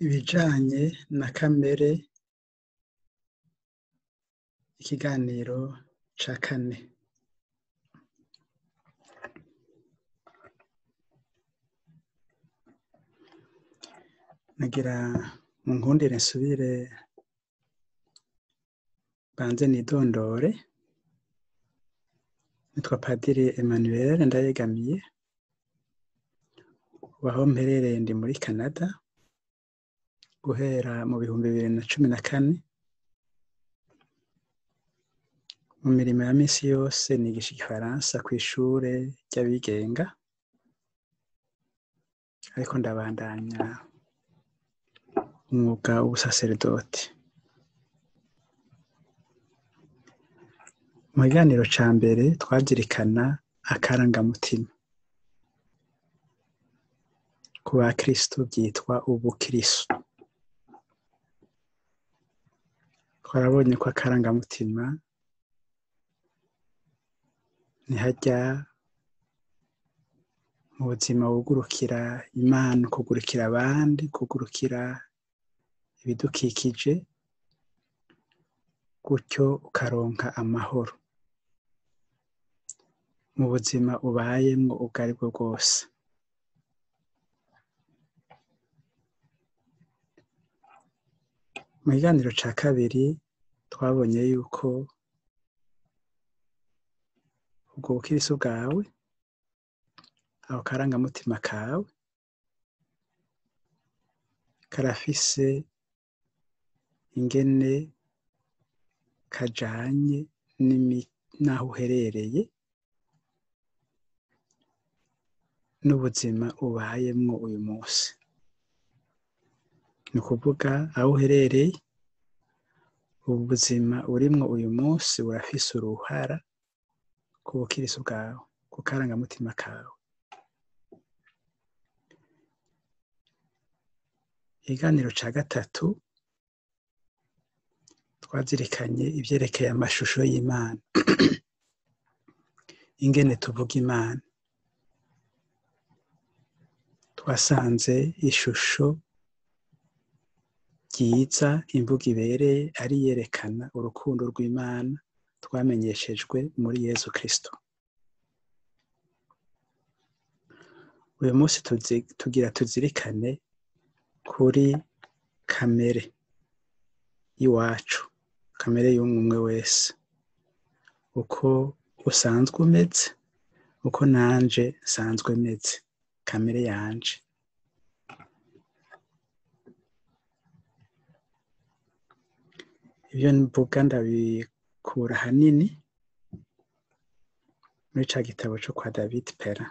Ibijanye na kamere, ikiganiro ca kane. Nagira munkundire nsubire mbanze nidondore. Nitwa Padiri Emmanuel Ndayegamiye, ubu aho mperereye ndi muri Canada guhera mu 2014. Mu mirimo ya misi yose nigisha igifaransa kw'ishure ry'abigenga, ariko ndabandanya umwuga w'ubusaseredoti. Mu kiganiro ca mbere twazirikana akarangamutima ku bakristo vyitwa ubukristo. Twarabonye ko akarangamutima ntiharya mu buzima wugurukira Imana, ukugurukira abandi, ukugurukira ibidukikije, gutyo ukaronka amahoro mu buzima ubayemwo ubwo aribwo bwose. Mu kiganiro ca kabiri twabonye yuko ubwo bukristo bwawe, ako karangamutima kawe, karafise ingene kajanye n'aho uherereye n'ubuzima ubayemwo uyu munsi. Ni ukuvuga aho uherereye, ubuzima urimwo uyu munsi burafise uruhara ku bukristo bwawe, ku karangamutima kawe. Ikiganiro ca gatatu twazirikanye ivyerekeye amashusho y'Imana, ingene tuvuga Imana. Twasanze ishusho ryiza, imvugo ibereye, ari iyerekana urukundo rw'Imana twamenyeshejwe muri Yezu Kristo. Uyu munsi tugira tuzirikane kuri kamere y'iwacu, kamere y'umwe wese, uko usanzwe umeze, uko nanje nsanzwe meze, kamere yanje. Ivyo mvuga ndabikura hanini muri ca gitabo co kwa David Perrin.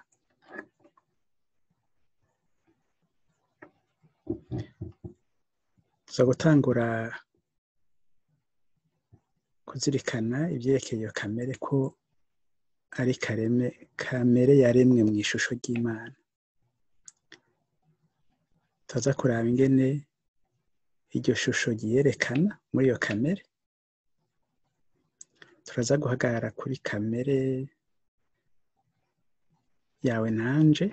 Tuza gutangura kuzirikana ivyerekeye iyo kamere ko ari kamere yaremwe mw'ishusho ry'Imana. Tuza kuraba ingene iryo shusho ryiyerekana muri iyo kamere. Turaza guhagarara kuri kamere yawe nanje,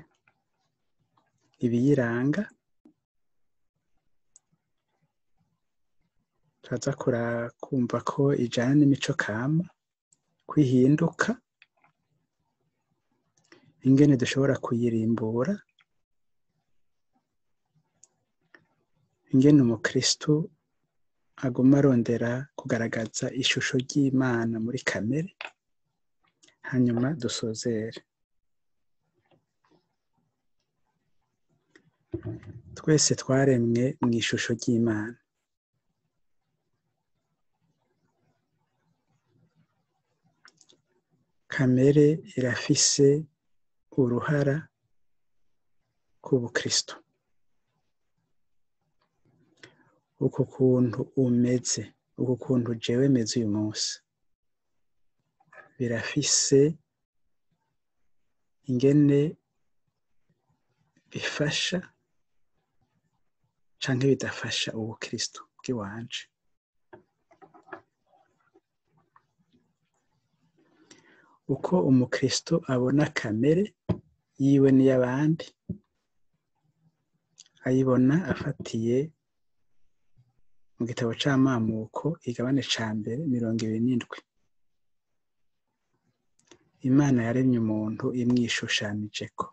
ibiyiranga. Turaza kumva ko ijana n'imico kama, kwihinduka, ingene dushobora kuyirimbura, ingene umukristo aguma arondera kugaragaza ishusho ry'Imana muri kamere, hanyuma dusozere. Twese twaremwe mw'ishusho ry'Imana. Kamere irafise uruhara ku bukristo. Uku kuntu umeze, uku kuntu jewe meze uyu munsi, birafise ingene bifasha canke bidafasha ubukristo bw'iwanje. Uko umukristo abona kamere yiwe n'iy'abandi, ayibona afatiye Mu gitabo c'Amamuko igabane ca mbere 27. Imana yaremye umuntu imwishushanijeko.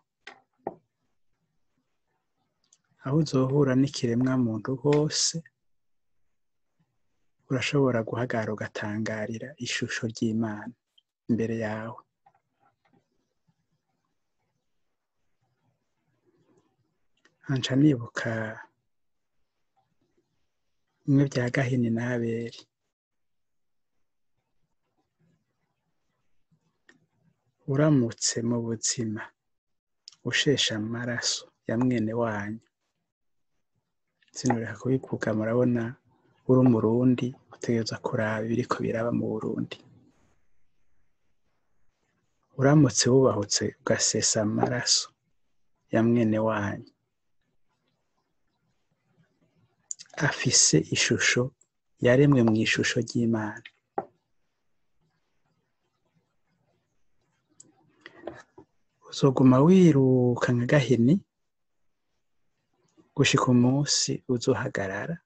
Aho uzohura n'ikiremwa muntu hose, urashobora guhagarara ugatangarira ishusho ry'Imana imbere yawe. Nca nibuka bimwe bya Gahini na Abeli. Uramutse mu buzima ushesha amaraso ya mwene wanyu, sinureka kubivuga, murabona uri umurundi utegerezwa kuraba ibiriko biraba mu Burundi. Uramutse wubahutse ugasesa amaraso ya mwene wanyu afise ishusho yaremwe mu ishusho ry'Imana, uzoguma wiruka nka Gahini gushika umunsi uzohagarara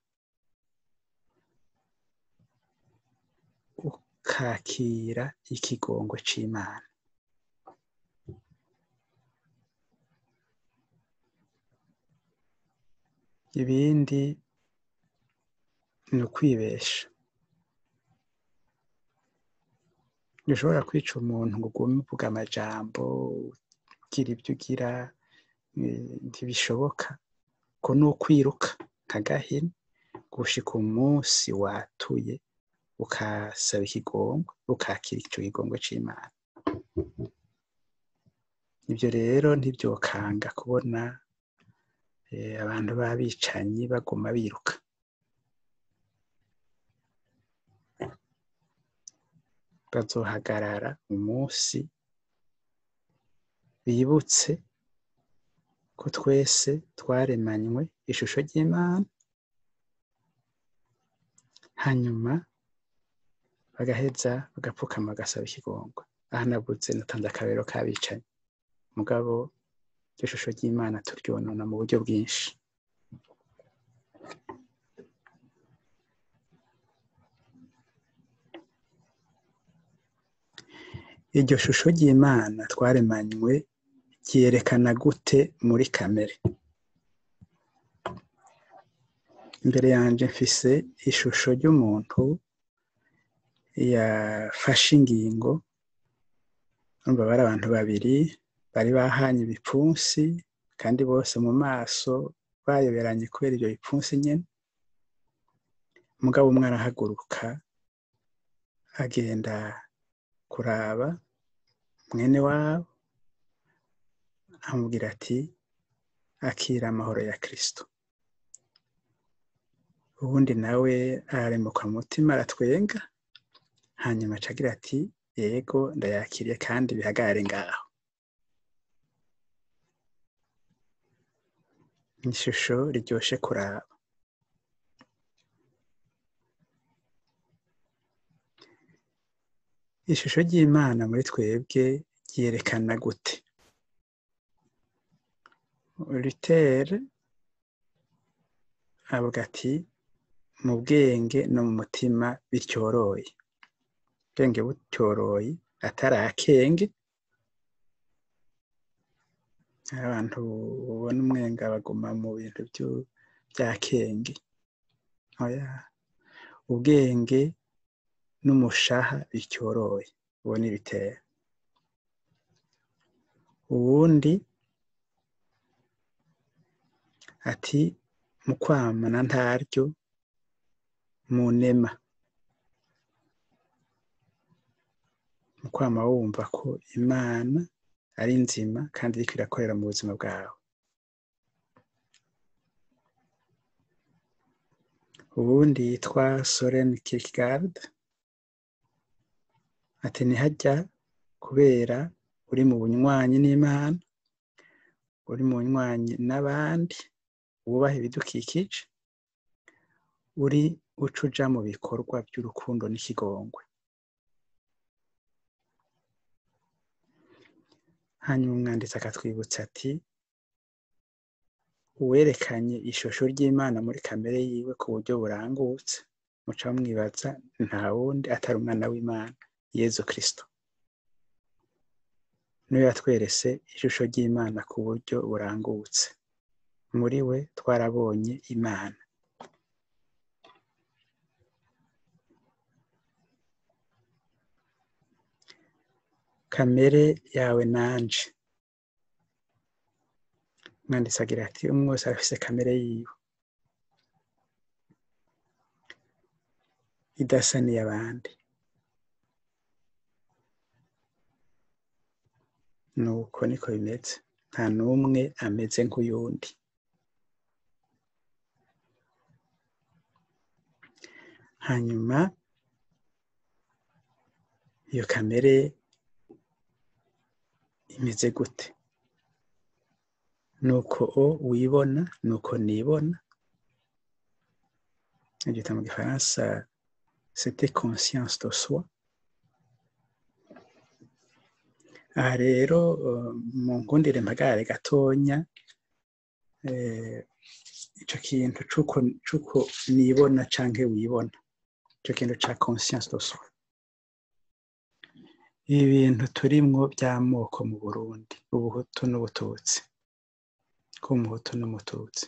ukakira ikigongwe c'Imana. Ibindi ni ukwibesha. Ntushobora kwica umuntu ngo ugume uvuga amajambo, ugira ibyo ugira, ntibishoboka. Ko ni ukwiruka nka Gahini gushika umunsi watuye ukasaba ikigongwe, ukakira ico kigongwe c'Imana. Ivyo rero ntivyokanga kubona abantu b'abicanyi baguma biruka. Bazohagarara umunsi bibutse ko twese twaremanywe ishusho ry'Imana, hanyuma bagaheza bagapfukama bagasaba ikigongwe. Aha navuze natanze akabero k'abicanyi, mugabo iryo shusho ry'Imana turyonona mu buryo bwinshi. Iryo shusho ry'Imana twaremanywe ryerekana gute muri kamere? Imbere yanje mfise ishusho ry'umuntu yafashe ingingo. Urumva bari abantu babiri bari bahanye ibipfunsi, kandi bose mu maso bayoberanye kubera ivyo bipfunsi nyene. Mugabo umwe arahaguruka agenda kuraba mwene wabo, amubwira ati akira amahoro ya Kristo. Uwundi nawe araremuka mu mutima aratwenga, hanyuma aca agira ati yego ndayakiriye kandi bihagarare ngaho. Ishusho riryoshe kuraba. Ishusho ry'Imana muri twebwe ryerekana gute? Luther avuga ati mu bwenge no mu mutima bityoroye. Ubwenge butyoroye atari akenge. Abantu ubona umwenga baguma mu bintu bya kenge. Oya, ubwenge n'umushaha bityoroye, uwo ni Luther. Uwundi ati mu kwamana ntaryo mu nema. Mu kwama wumva ko Imana ari nzima kandi iriko irakorera mu buzima bwawe. Uwundi yitwa Soren Kierkegaard ati ntihajya kubera uri mu bunywanyi n'Imana, uri mu bunywanyi n'abandi, wubaha ibidukikije, uri uca uja mu bikorwa by'urukundo n'ikigongwe. Hanyuma umwanditsi akatwibutsa ati Uwerekanye ishusho ry'Imana muri kamere yiwe ku buryo burangutse, muca mwibaza nta wundi atari umwana w'Imana Yezu Kristo. Niwe yatwerese ishusho ry'Imana ku buryo burangutse. Muri we twarabonye Imana. Kamere yawe nanje. Umwanditsi agira ati umwe wese arafise kamere yiwe idasa n'iy'abandi. Nuko niko bimeze, nta n'umwe ameze nk'uyundi. Hanyuma iyo kamere imeze gute? Nuko o wibona, nuko nibona. Agita mu gifaransa c'était conscience de soi. Aha rero mu nkundire mpagare gatonya ico kintu c'uko nibona canke wibona, ico kintu ca conscience de soi. Ibintu turimwo by'amoko mu Burundi, ubuhutu n'ubututsi, ko umuhutu n'umututsi.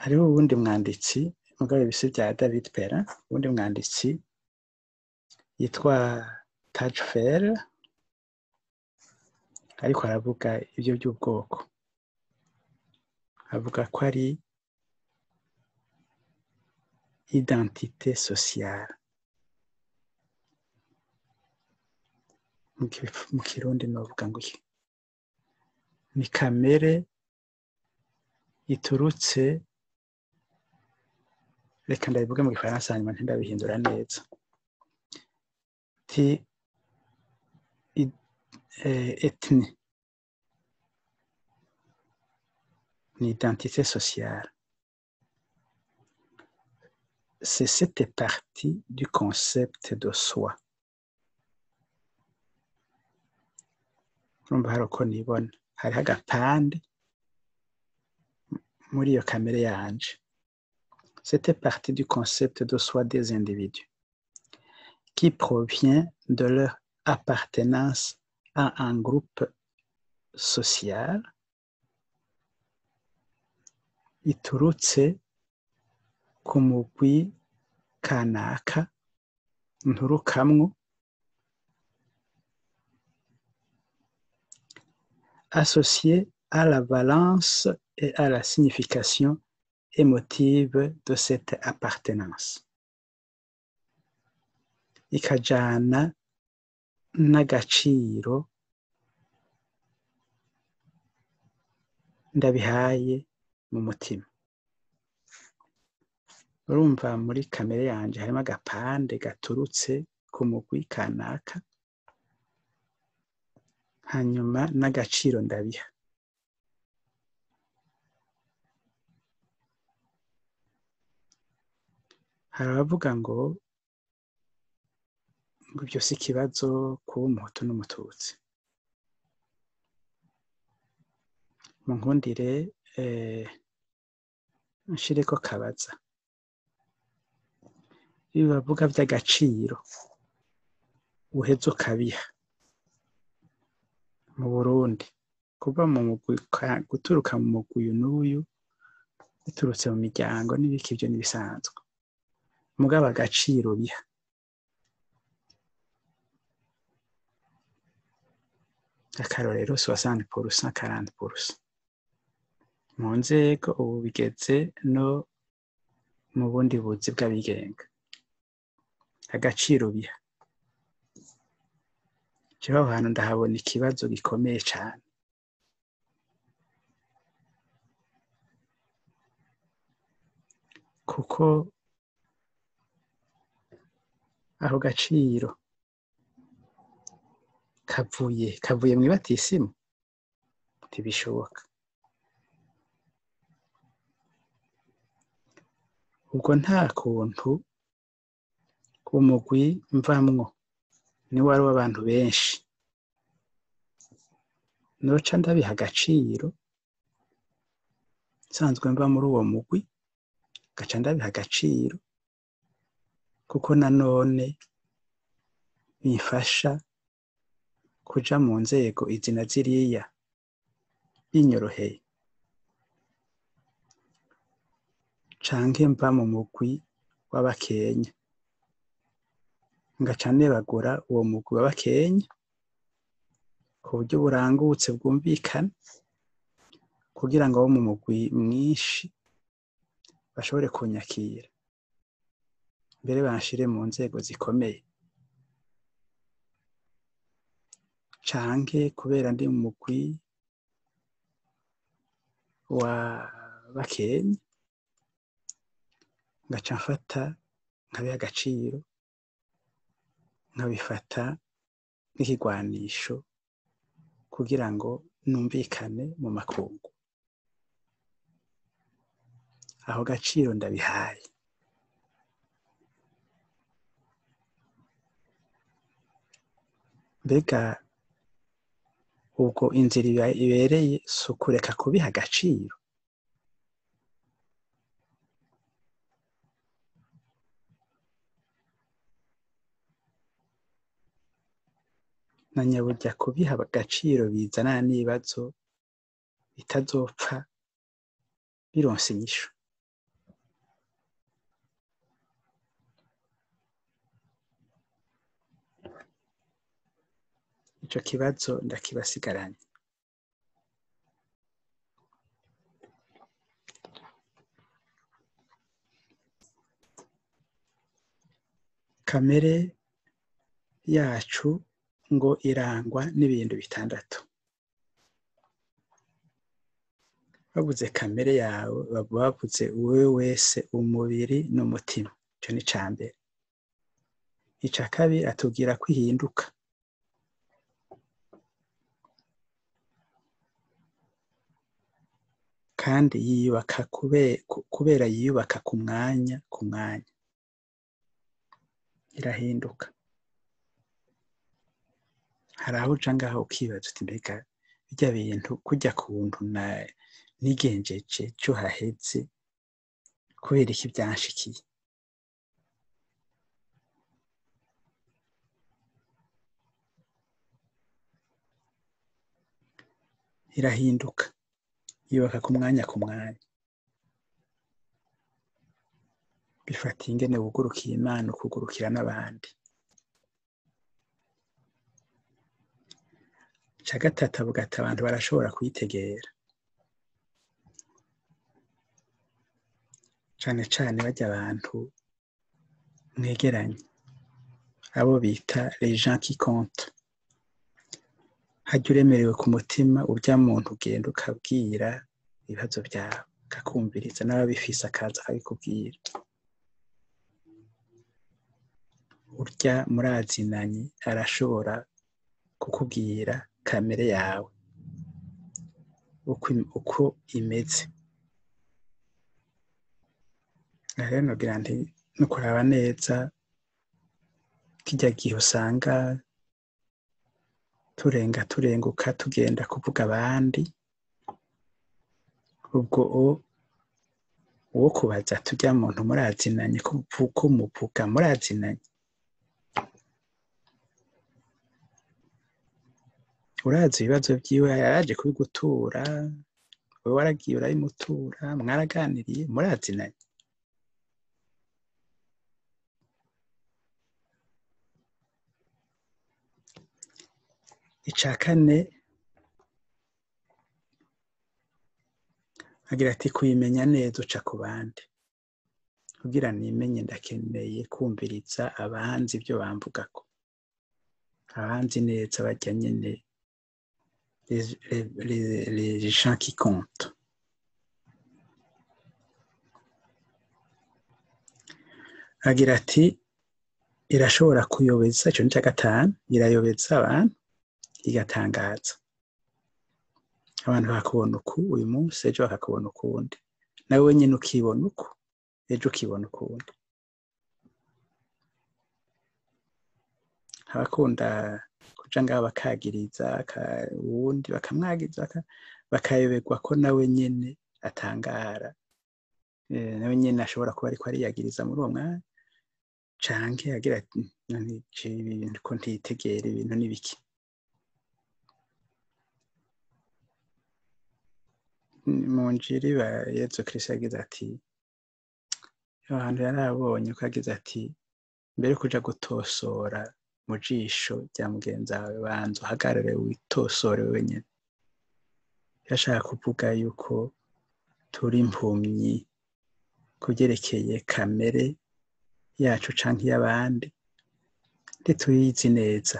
Hariho uwundi mwanditsi, mugabo ibisi bya David Perrin, uwundi mwanditsi yitwa Tajfer, ariko aravuga ibyo by'ubwoko. Avuga ko ari identité sociale. Mu Kirundi novuga ngo iki? Ni kamere iturutse, reka ndabivuge mu gifaransa hanyuma ntindabihindura neza. Ti ethnie ni identité sociale. C'est cette partie du concept de soi. Urumva hari uko nibona, hariho agapande muri iyo kamere yanje. Cette partie du concept de soi des individus qui provient de leur appartenance à un groupe social iturutse ku mugwi kanaka nturukamwo, associé à la valence et à la signification émotive de cette appartenance. Ikajana n'agaciro ndabihaye mu mutima. Urumva muri kamere yanje harimo agapande gaturutse ku mugwi kanaka, hanyuma n'agaciro ndabiha. Hari abavuga ngo ibyo si ikibazo kuba umuhutu n'umututsi. Mu nkundire nshireko kabaza. Ibi bavuga by'agaciro uheze ukabiha mu Burundi, kuva mu mugwi guturuka mu mugwi uyu n'uyu, biturutse mu miryango n'ibiki, ibyo n'ibisanzwe. Mugabo agaciro biha. Akarorero 60%, 40%. Mu nzego ubu bigeze no mu bundi buzi bw'abigenga. Agaciro biha. Jewe aho hantu ndahabona ikibazo gikomeye cane. Kuko aho gaciro kavuye mw'ibatisimu, ntibishoboka. Ubwo nta kuntu umugwi mvamwo Niwe wari w'abantu benshi, noca ndabiha agaciro, nsanzwe mva muri uwo mugwi, gaca ndabiha agaciro kuko nanone bimfasha kuja mu nzego izi na ziriya binyoroheye, canke mva mu mugwi w'abakenya, ngaca nebagura uwo mugwi w'abakenya ku buryo burangutse bwumvikana, kugira ngo abo mu mugwi mwinshi bashobore kunyakira, mbere banshire mu nzego zikomeye, canke kubera ndi mu mugwi wa bakenya, ngaca mfata nkabiha agaciro, nkabifata nk'ikigwanisho kugira ngo numvikane mu makungu. Aho gaciro ndabihaye. Mbega ubwo inzira ibereye si ukureka kubiha agaciro? Na nyaburya kubiha agaciro bizana n'ibibazo bitazopfa bironse inyishu. Ico kibazo ndakibasigaranye. Kamere yacu ngo irangwa n'ibintu bitandatu. Bavuze kamere yawe, bavuze wewe wese, umubiri n'umutima. Ico ni ica mbere. Ica kabiri atubwira ko ihinduka. Kandi yiyubaka kubera yiyubaka ku mwanya ku mwanya. Irahinduka. Hari aho uca ngaho ukibaza uti mbega birya bintu kurya kuntu nigenjeje ejo haheze kubera iki vyanshikiye? Irahinduka, yubaka ku mwanya ku mwanya. Bifata ingene wugurukiye Imana ukugurukira n'abandi. Ica gatatu avuga ati abantu barashobora kuyitegera, cane cane barya abantu mwegeranye, abo bita les gens qui comptent. Harya uremerewe ku mutima urya muntu ugenda ukabwira ibibazo vyawe, akakumviriza, n'ababifise akaza akabikubwira. Urya murazinanye arashobora kukubwira kamere yawe uko imeze. Rero nogira nti no kuraba neza kirya gihe usanga turenga turenguka tugenda kuvuga abandi, ubwo uwo kubaza turya muntu murazinanye, ko muvuga murazinanye, urazi ibibazo vyiwe, yaraje kubigutura, wewe waragiye urabimutura, mwaraganiriye, murazinanye. Ica kane agira ati kuyimenya neza uca ku bandi. Kugira nimenye ndakeneye kumviriza abanzi ibyo bamvugako, abanzi neza barya nyene les gens qui comptent. Agira ati irashobora kuyobeza, ico ni ica gatanu, irayobeza abantu igatangaza. Abantu bakubona uku uyu munsi, ejo bakakubona ukundi, nawe wenyine ukibona uku, ejo ukibona ukundi. Abakunda kuja ngaho bakagiriza uwundi bakamwagiriza bakayoberwa ko nawe nyene atangara, nawe nyene ashobora kuba ariko ariyagiriza muri uwo mwanya, canke agira ati ibintu ko ntitegera ibintu n'ibiki. Mu njiri Yezu Kristo yagize ati, ahantu yarabonye ko yagize ati mbere kuja gutosora mu jisho rya mugenzi wawe banza uhagarare witosore wenyene. Yashaka kuvuga yuko turi impumyi kuvyerekeye kamere yacu canke iy'abandi, ntituyizi neza.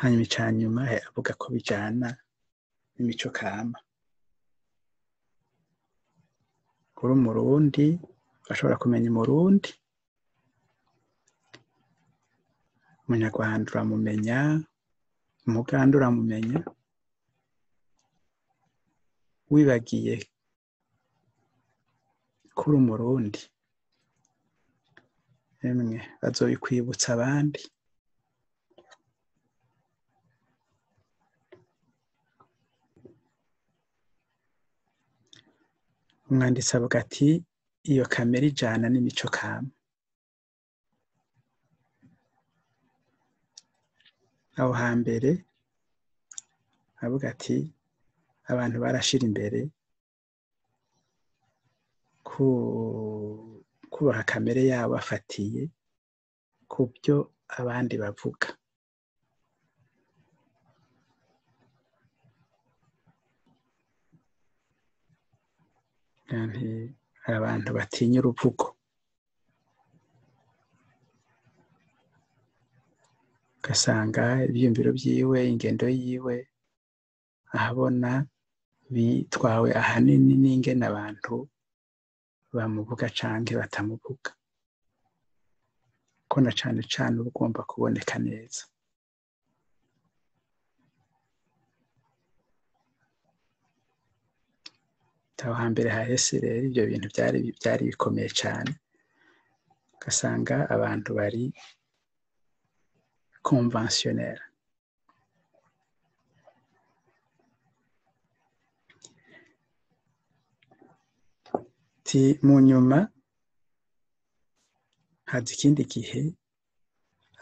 Hanyuma icanyuma avuga ko bijana n'imico kama. Uri umurundi ashobora kumenya umurundi, umunyarwanda uramumenya, umuganda uramumenya, wibagiye ko uri umurundi, emwe bazobikwibutsa abandi. Umwanditsi avuga ati iyo kamere ijana n'imico kama. Aho hambere avuga ati abantu barashira imbere kubaha kamere yabo bafatiye ku byo abandi bavuga. Abantu batinya uruvugo, ugasanga ivyiyumviro vyiwe, ingendo yiwe ahabona bitwawe ahanini n'ingene abantu bamuvuga canke batamuvuga, ko na cane cane uba ugomba kuboneka neza. Aho hambere hahese rero ivyo bintu byari bikomeye cane, ugasanga abantu bari conventionnel. Ti mu nyuma haza ikindi gihe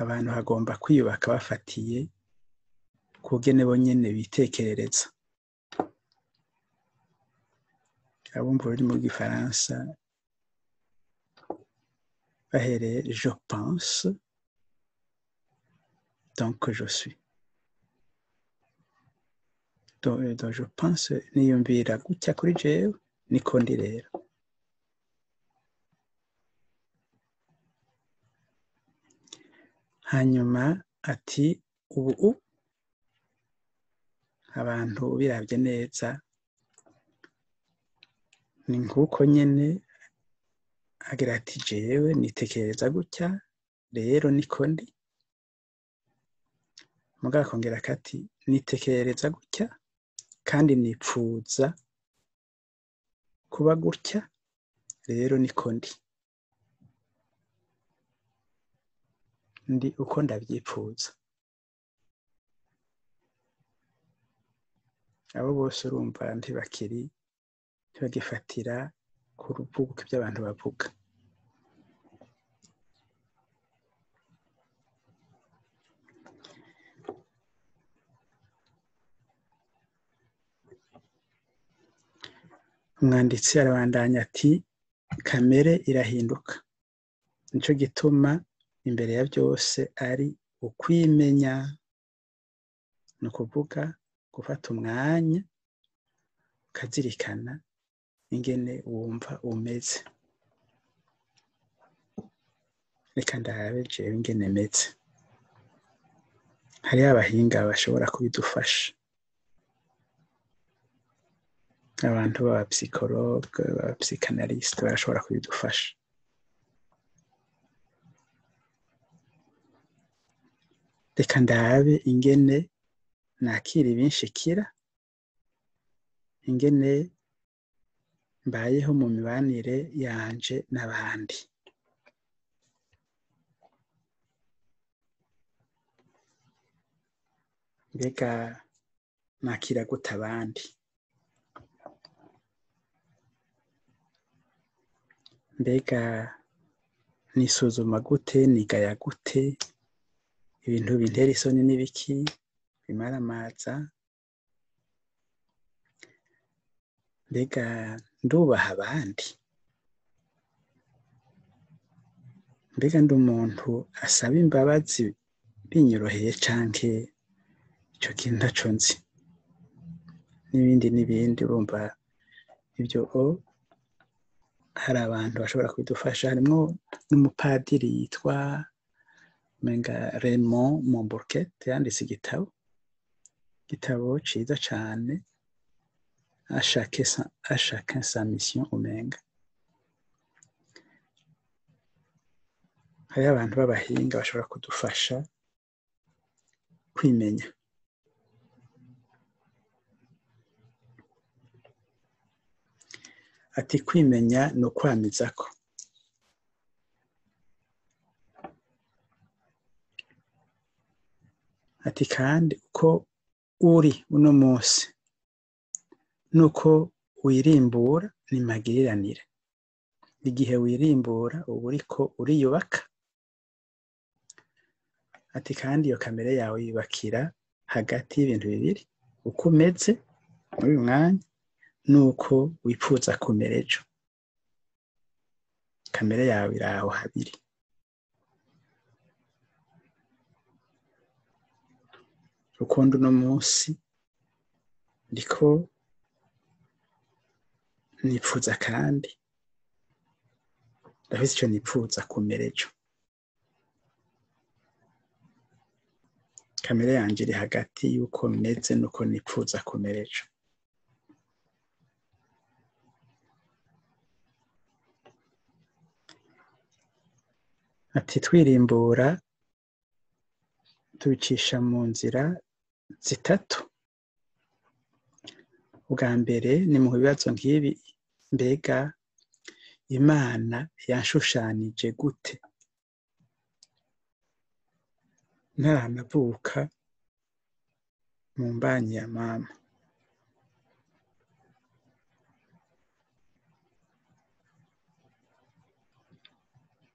abantu bagomba kwiyubaka bafatiye kugene bonyene bitekerereza. Abumva ururimi rw'igifaransa bahereye je pense donc je suis. Donc je pense niyumvira gutya kuri jewe niko ndi rero. Hanyuma ati ubu abantu biravye neza ni nkuko nyene agira ati jewe nitekereza gutya rero niko ndi. Mugabo akongera akati nitekereza gutya kandi nipfuza kuba gutya rero niko ndi. Ndi uko ndavyipfuza. Abo bose urumva ntibakiri ntibagifatira ku ruvugo ibyo abantu bavuga. Umwanditsi arabandanya ati kamere irahinduka, nico gituma imbere ya byose ari ukwimenya, ni ukuvuga gufata umwanya ukazirikana ingene wumva umeze. Reka ndabe jewe ingene meze. Hariho abahinga bashobora kubidufasha, abantu b'aba psychologue, b'aba psychanalyste barashobora kubidufasha. Reka ndabe ingene nakira ibinshikira, ingene mbayeho mu mibanire yanje n'abandi? Mbega nakira gute abandi? Mbega nisuzuma gute, nigaya gute, ibintu bintera isoni n'ibiki bimaramaza? Mbega ndubaha abandi? Mbega ndi umuntu asaba imbabazi binyoroheye canke ico kintu ntaco nzi? N'ibindi n'ibindi. Urumva ibyo hari abantu bashobora kubidufasha. Harimwo n'umupadiri yitwa umenga Raymond Mombourquette, yanditse igitabo ciza cane, À chacun sa mission umenga. Hariho abantu b'abahinga bashobora kudufasha kwimenya. Ati kwimenya ni ukwamizako. Ati kandi uko uri uno munsi nuko wirimbura ni magiriranire. Igihe wirimbura uba uriko uriyubaka. Ati kandi iyo kamere yawe yubakira hagati y'ibintu bibiri, uko umeze muri uyu mwanya nuko wipfuza kumera ejo. Kamere yawe iri aho habiri. Uko ndi uno munsi ndiko nipfuza, kandi ndafise ico nipfuza kumera ejo. Kamere yanje iri hagati y'uko meze n'uko nipfuza kumera ejo. Ati twirimbura tubicisha mu nzira zitatu. Ubwa mbere ni mu bibazo nk'ibi: mbega Imana yanshushanije gute ntaranavuka mu mbanyi ya mama?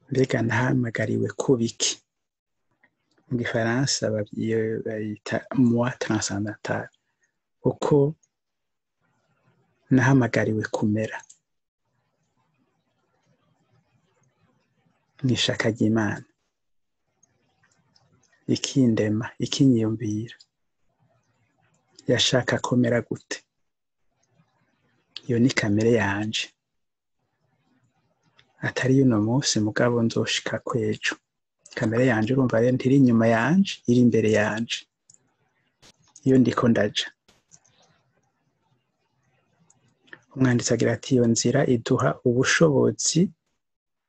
Mbega nahamagariwe kuba iki? Mu gifaransa bayita moi transcendantal, uko nahamagariwe kumera mw'ishaka ry'Imana, ikindema, ikinyiyumvira, yashaka komera gute? Iyo ni kamere yanje, atari y'uno munsi mugabo nzoshika kwejo. Kamere yanje urumva rero ntiri inyuma yanje, iri imbere yanje, iyo ndiko ndaja. Umwanditsi agira ati iyo nzira iduha ubushobozi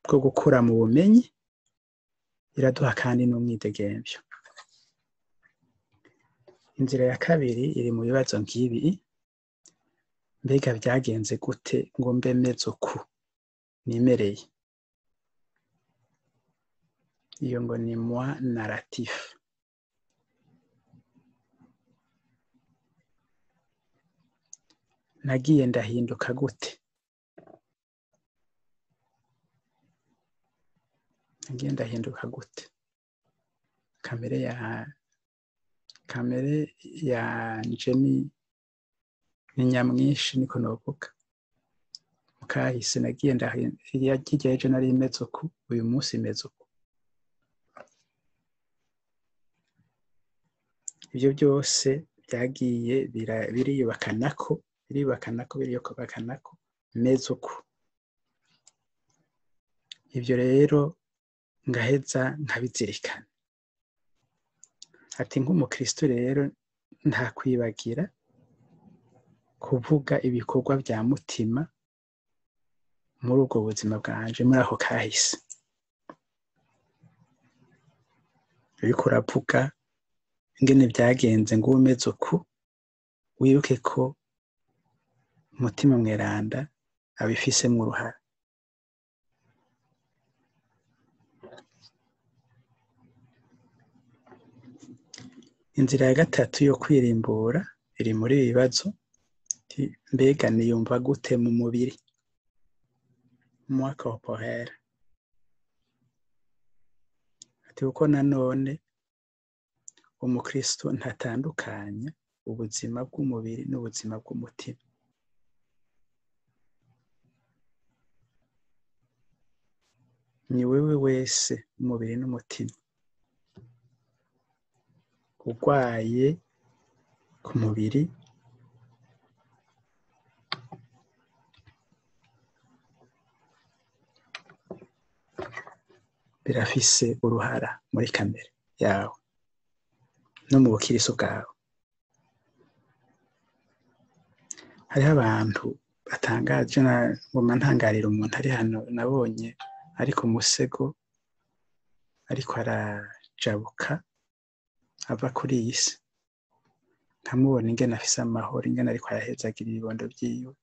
bwo gukura mu bumenyi, iraduha kandi n'umwidegemvyo. Inzira ya kabiri iri mu bibazo nk'ibi: mbega vyagenze gute ngo mbe meze uku nimereye? Iyo ngo ni moi narratif. Nagiye ndahinduka gute? Nagiye ndahinduka gute? Kamere yanje ni nyamwinshi, niko novuga. Mukahise nagiye hirya ejo nari meze uku, uyu munsi meze uku. Ivyo byose byagiye biriyubakanako, biriyubakanako, biriyubakanako, meze uku. Ivyo rero ngaheza nkabizirikana. Ati nk'umukristo rero nta kwibagira kuvuga ibikorwa vya mutima muri ubwo buzima bwanje, muri ako kahise. Uriko uravuga ingene vyagenze ngo umeze uku, wibuke ko umutima mweranda abifisemo uruhara. Inzira ya gatatu yo kwirimbura iri muri ibi bibazo: mbega niyumva gute mu mubiri, moi corporel? Ati kuko nanone umukristo ntatandukanya ubuzima bw'umubiri n'ubuzima bw'umutima. Ni wewe wese umubiri n'umutima. Urwaye ku mubiri birafise uruhara muri kamere yawe no mu bukirisu bwawe. Hariho abantu batangaje, ngoma ntangarira umuntu ari hano nabonye ari ku musego ariko arajabuka ava kuri iyi si, nkamubona ingene afise amahoro, ingene ariko arahezagira ibibondo vyiwe.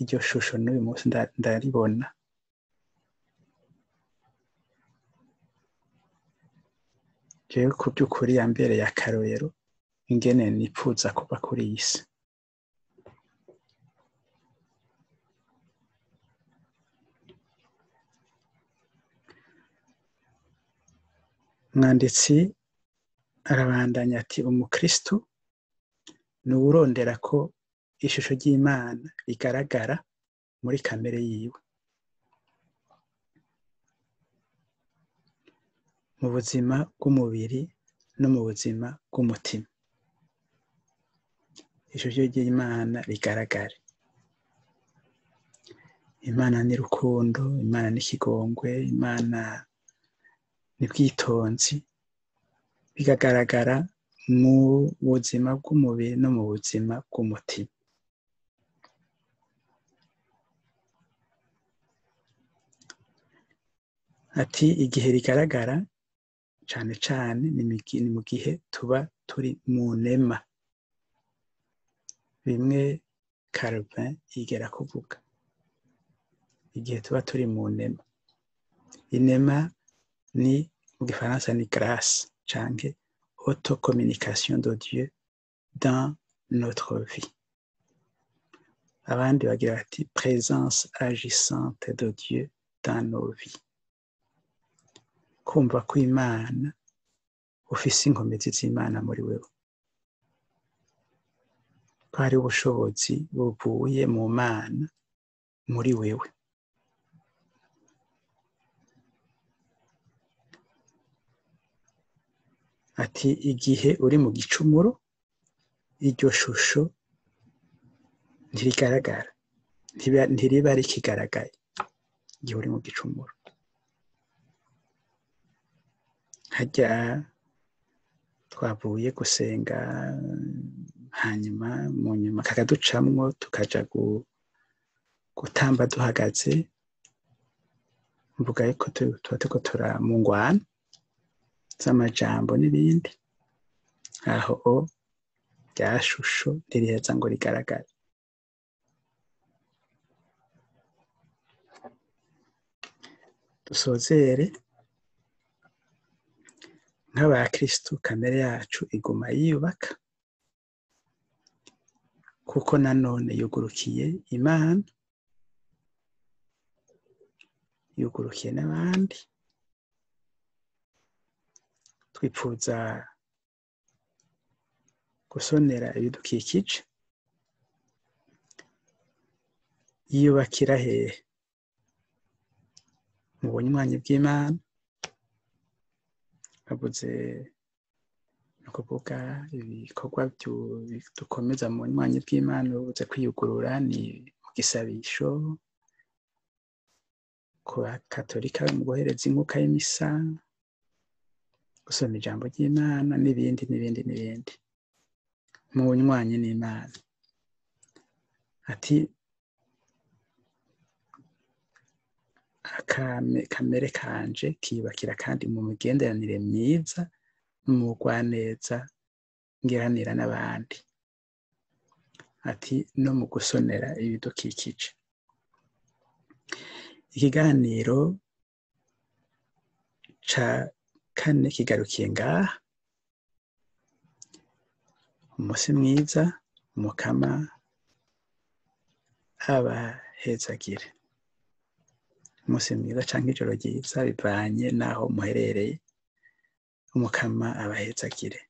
Iryo shusho n'uyu munsi ndaribona. Jewe ku by'ukuri yambereye akarorero ingene nipfuza kuva kuri iyi si. Umwanditsi arabandanya ati umukristo ni uwurondera ko ishusho ry'Imana rigaragara muri kamere yiwe, mu buzima bw'umubiri no mu buzima bw'umutima. Ishusho ry'Imana rigaragare. Imana ni rukundo, Imana ni ikigongwe, Imana ni bwitonzi, bigagaragara mu buzima bw'umubiri no mu buzima bw'umutima. Ati igihe rigaragara cane cane ni mu gihe tuba turi mu nema, bimwe Calvin yigera kuvuga, igihe tuba turi mu nema. Inema ni mu gifaransa ni grâce canke autocommunication de Dieu dans notre vie. Abandi bagira bati présence agissante de Dieu dans nos vies. Kumva ko Imana ufise inkomezi z'Imana muri wewe, ko hari ubushobozi buvuye mu Mana muri wewe. Ati igihe uri mu gicumuro iryo shusho ntirigaragara, ntiriba rikigaragaye igihe uri mu gicumuro. Hajya twavuye gusenga, hanyuma mu nyuma kakaducamwo tukaja gutamba duhagaze, mvuga yuko tuba turiko mu ngwano z'amajambo n'ibindi, aho rya shusho ntiriheza ngo rigaragare. Dusozere nk'abakristo, kamere yacu iguma yiyubaka, kuko nanone yugurukiye Imana, yugurukiye n'abandi. Twipfuza gusonera ibidukikije. Yiyubakira hehe? Mu bunywanyi bw'Imana. Bavuze no kuvuga ibikorwa dukomeza mu bunywanyi bw'Imana, bavuze kwiyugurura ni mu gisabisho, ku bakatolika mu guhereza inkuka y'imisa, gusoma ijambo ry'Imana n'ibindi n'ibindi n'ibindi, mu bunywanyi n'Imana. Ati kamere kanje kiyubakira kandi mu migenderanire myiza, mu bugwaneza ngiranira n'abandi. Ati no mu gusonera ibidukikije. Ikiganiro ca kane kigarukiye ngaha. Umunsi mwiza, Umukama abahezagire. Umunsi mwiza canke ijoro ryiza, bivanye n'aho muherereye. Umukama abahezagire.